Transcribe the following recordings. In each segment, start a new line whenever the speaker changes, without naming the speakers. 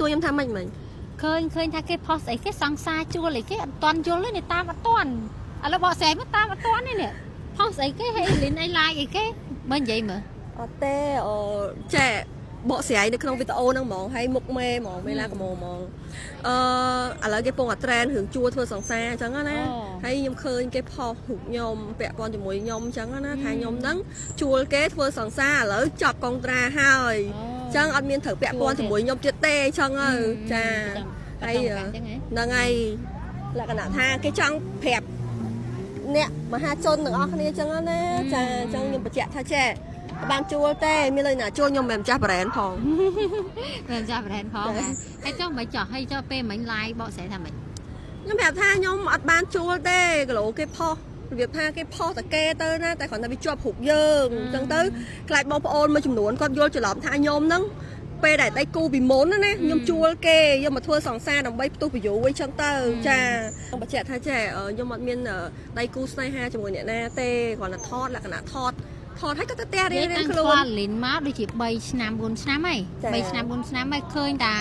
សួរខ្ញុំថាម៉េចមិញ
ឃើញថាគេ post អីគេសង្សារជួលអីគេអត់ទាន់យល់ទេនេះតាមអត់ទាន់ឥឡូវបកស្រាយមកតាមអត់ទាន់ទេនេះ post អីគេហើយលិនអី like អីគេមើលនិយាយមើល
អត់ទេអឺចេះបកស្រាយនៅក្នុងវីដេអូហ្នឹងហ្មងហើយមុខមេហ្មងមេឡាកម៉ូហ្មងឥឡូវគេពងអា trend រឿងជួធ្វើសង្សារអញ្ចឹងណាហើយខ្ញុំឃើញគេ post រូបខ្ញុំពាក់ព័ន្ធជាមួយខ្ញុំអញ្ចឹងណាថាខ្ញុំហ្នឹងជួលគេធ្វើសង្សារឥឡូវចប់កុងត្រាហើយអញ្ចឹងអត់មានត្រូវពាក់ព័ន្ធជាមួយខ្ញុំទៀតទេអញ្ចឹងទៅចា
ហើយអញ្ចឹងហ៎
ហ្នឹងហើយលក្ខណៈថាគេចង់ប្រាប់អ្នកមហាជនទាំងអស់គ្នាអញ្ចឹងណាចាអញ្ចឹងខ្ញុំបញ្ជាក់ថាចេះបានជួលទេមានលុយណាជួលខ្ញុំមិនមែនម្ចាស់ brand ផង
មិនចាស់ brand ផងហើយចុះមិនចោះហើយចុះពេលមិញ live បកស្រាយថាម៉េច
ខ្ញុំប្រាប់ថាខ្ញុំអត់បានជួលទេគីឡូគេ post របៀបថាគេ post តែគេទៅណាតែគ្រាន់តែវាជាប់រូបយើងអញ្ចឹងទៅខ្លាចបងប្អូនមួយចំនួនគាត់យល់ច្រឡំថាខ្ញុំហ្នឹងពេលដែលដៃគូពីមុនណាខ្ញុំជួលគេយកមកធ្វើសង្សារដើម្បីផ្ទុះ view អីចឹងទៅចាខ្ញុំបញ្ជាក់ថាចេះខ្ញុំអត់មានដៃគូស្នេហាជាមួយអ្នកណាទេគ្រាន់តែថតលក្ខណៈថតថតឲ្យគាត់ទៅផ្ទះរៀងៗ
តាំង
ខ្លួន
ស្គាល់លិនមកដូចជា3ឆ្នាំ4ឆ្នាំហើយ3ឆ្នាំ4ឆ្នាំហើយឃើញតែ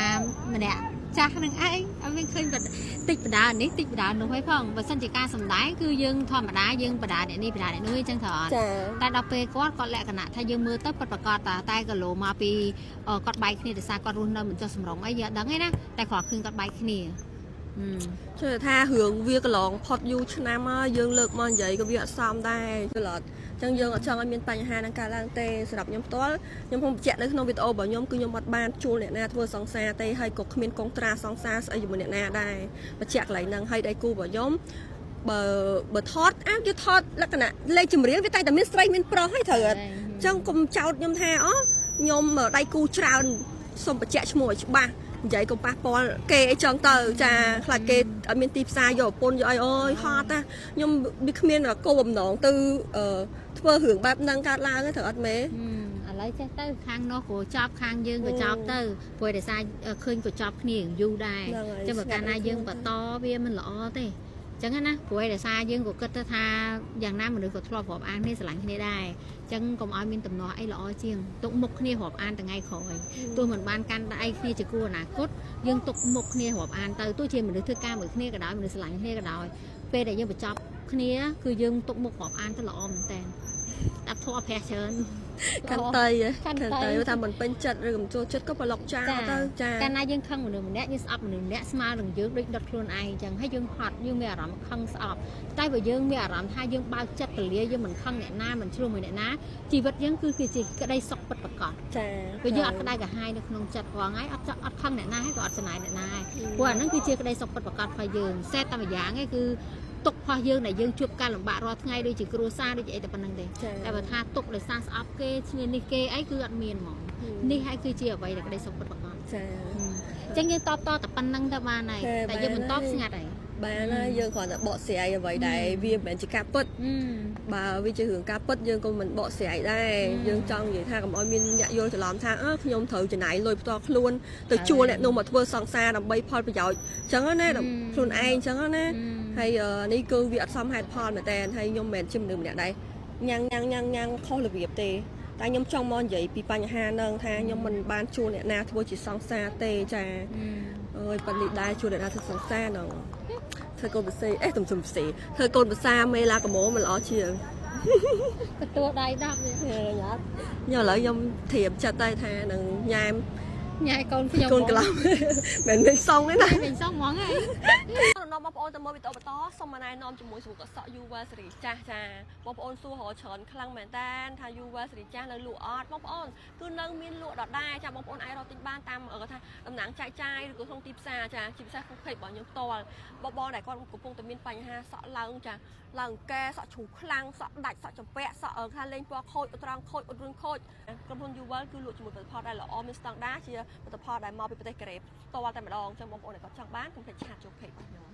ម្នាក់ចាស់នឹងឯងអត់មានឃើញតិចបដានេះតិចបដានោះហើយផងបើសិនជាការសំដែងគឺយើងធម្មតាយើងបដាអ្នកនេះបដាអ្នកនោះអញ្ចឹងត្រូវអត់
ចា
តែដល់ពេលគាត់គាត់លក្ខណៈថាយើងមើលទៅពិតប្រកបតាតែគីឡូមកពីគាត់បែកគ្នាដោយសារគាត់រស់នៅមិនចុះសម្រុងអីយើងអត់ដឹងទេណាតែគ្រាន់ឃើញគាត់បែកគ្នា
ជឿថារឿងវាកន្លងផុតយូរឆ្នាំហើយយើងលើកមកនិយាយក៏វាអត់សមដែរយល់អត់អញ្ចឹងយើងអត់ចង់ឲ្យមានបញ្ហានឹងកើតឡើងទេសម្រាប់ខ្ញុំផ្ទាល់ខ្ញុំខ្ញុំបញ្ជាក់នៅក្នុងវីដេអូរបស់ខ្ញុំគឺខ្ញុំអត់បានជួលអ្នកណាធ្វើសង្សារទេហើយក៏គ្មានកុងត្រាសង្សារស្អីជាមួយអ្នកណាដែរបញ្ជាក់កន្លែងហ្នឹងហើយដៃគូរបស់ខ្ញុំបើថតអាគេថតលក្ខណៈលេខចម្រៀងវាតែតែមានស្រីមានប្រុសហើយត្រូវអត់អញ្ចឹងកុំចោទខ្ញុំថាអូខ្ញុំដៃគូច្រើនសូមបញ្ជាក់ឈ្មោះឲ្យច្បាស់និយាយកុំប៉ះពាល់គេអីចឹងទៅចាខ្លាចគេអត់មានទីផ្សារយកប្រពន្ធយកអីអូយហត់ណាខ្ញុំវាគ្មានគោលបំណងទៅធ្វើរឿងបែបហ្នឹងកើតឡើងទេត្រូវអត់មេ
ឥឡូវចេះទៅខាងនោះក៏ចប់ខាងយើងក៏ចប់ទៅព្រោះដោយសារឃើញក៏ចប់គ្នាយូរដែរចឹងបើកាលណាយើងបន្តវាមិនល្អទេចឹងណាព្រោះដោយសារយើងក៏គិតទៅថាយ៉ាងណាមនុស្សក៏ធ្លាប់រាប់អានគ្នាស្រឡាញ់គ្នាដែរចឹងកុំឲ្យមានទំនាស់អីល្អជាងទុកមុខគ្នារាប់អានថ្ងៃក្រោយទោះមិនបានកាន់ដៃគ្នាជាគូអនាគតយើងទុកមុខគ្នារាប់អានទៅទោះជាមនុស្សធ្វើការមួយគ្នាក៏ដោយមនុស្សស្រឡាញ់គ្នាក៏ដោយពេលដែលយើងបញ្ចប់គ្នាគឺយើងទុកមុខរាប់អានទៅល្អមែនតើដាក់ធေါ်ប្រាស់ច្រើន
កាន់តៃកាន់តៃថាមិនពេញចិត្តឬក៏មិនចូលចិត្តក៏ប្លុកចោលទៅចា
កាលណាយើងខឹងមនុស្សម្នាក់យើងស្អប់មនុស្សម្នាក់ស្មើនឹងយើងដូចដុតខ្លួនឯងអញ្ចឹងហើយយើងហត់យើងមានអារម្មណ៍ខឹងស្អប់តែបើយើងមានអារម្មណ៍ថាយើងបើកចិត្តទលាយើងមិនខឹងអ្នកណាមិនឆ្លោះមួយអ្នកណាជីវិតយើងគឺជាក្តីសុខពិតប្រាកដ
ចា
ព្រោះយើងអត់ក្តៅក្រហាយនៅក្នុងចិត្តរាល់ថ្ងៃអត់អត់ខឹងអ្នកណាហើយក៏អត់ច្នៃអ្នកណាដែរព្រោះអាហ្នឹងគឺជាក្តីសុខពិតប្រាកដរបស់យើងសេតតែម្យ៉ាងឯងគឺទុករបស់យើងដែលយើងជួបការលំបាករាល់ថ្ងៃដូចជាគ្រួសារដូចជាអីតែប៉ុណ្្នឹងទេតែបើថាទុកដោយសារស្អប់គេឈ្នានេះគេអីគឺអត់មានហ្មងនេះហើយគឺជាអ្វីដែលក្តីសុខពិតប្រាកដ
ចា
អញ្ចឹងយើងតបតតែប៉ុណ្្នឹងទៅបានហើយតែយើងមិនតបស្ងាត់ហើយ
បានហើយយើងគ្រាន់តែបកស្រាយអ្វីដែលវាមិនមែនជាការពិតបើវាជារឿងការពិតយើងក៏មិនបកស្រាយដែរយើងចង់និយាយថាកុំឲ្យមានអ្នកយល់ច្រឡំថាអើខ្ញុំត្រូវចំណាយលុយផ្ទាល់ខ្លួនទៅជួលអ្នកនោះមកធ្វើសង្សារដើម្បីផលប្រយោជន៍អញ្ចឹងណាខ្លួនឯងអញ្ចឹងណាហើយនេះគឺវាអត់សមហេតុផលមែនតើហើយខ្ញុំមិនមែនជាមនុស្សម្នាក់ដែរញ៉ាំងញ៉ាំងញ៉ាំងញ៉ាំងខុសរបៀបទេតែខ្ញុំចង់មកនិយាយពីបញ្ហាហ្នឹងថាខ្ញុំមិនបានជួលអ្នកណាធ្វើជាសង្សារទេចាអើយប៉ានេះដែរជួលអ្នកណាធ្វើសង្សារហ្នឹងធ្វើកូនពិសេសអេទំសុំពិសេសធ្វើកូនភាសាមេឡាកម៉ូមិនល្អជាង
ទទួលដៃ10
ញ៉ាំខ្ញុំឥឡូវខ្ញុំត្រៀមចិត្តដែរថានឹងញ៉ែម
ញ៉ែកូនខ្ញុំ
កូនក្លំមិនមែនសងទេណា
មិនសងហ្មងហី
នាំបងប្អូនទៅមើលវីដេអូបន្តសូមណែនាំជាមួយស្រួលកសក់ Uva សេរីចាស់ចាបងប្អូនសួររកច្រើនខ្លាំងមែនតើថា Uva សេរីចាស់នៅលក់អត់បងប្អូនគឺនៅមានលក់ដដែលចាបងប្អូនអាចរកទិញបានតាមគាត់ថាតំណាងចែកចាយឬក៏ក្នុងទីផ្សារចាជាពិសេសក្នុង page របស់ខ្ញុំផ្ទាល់បងបងដែលគាត់កំពុងតែមានបញ្ហាសក់ឡើងចាឡើងកែសក់ជ្រុះខ្លាំងសក់ដាច់សក់ចម្ពាក់សក់ថាលេងពណ៌ខូចត្រង់ខូចអ៊ុតរុនខូចក្រុមហ៊ុន Uva គឺលក់ជាមួយផលិតផលដែលល្អមានស្តង់ដាជាផលិតផលដែលមកពីប្រទេសកូរ៉េផ្ទាល់តែម្ដងចឹងបងប្អូនដែលគាត់ចង់បានកុំភ្លេច chat ចូល page របស់ខ្ញុំ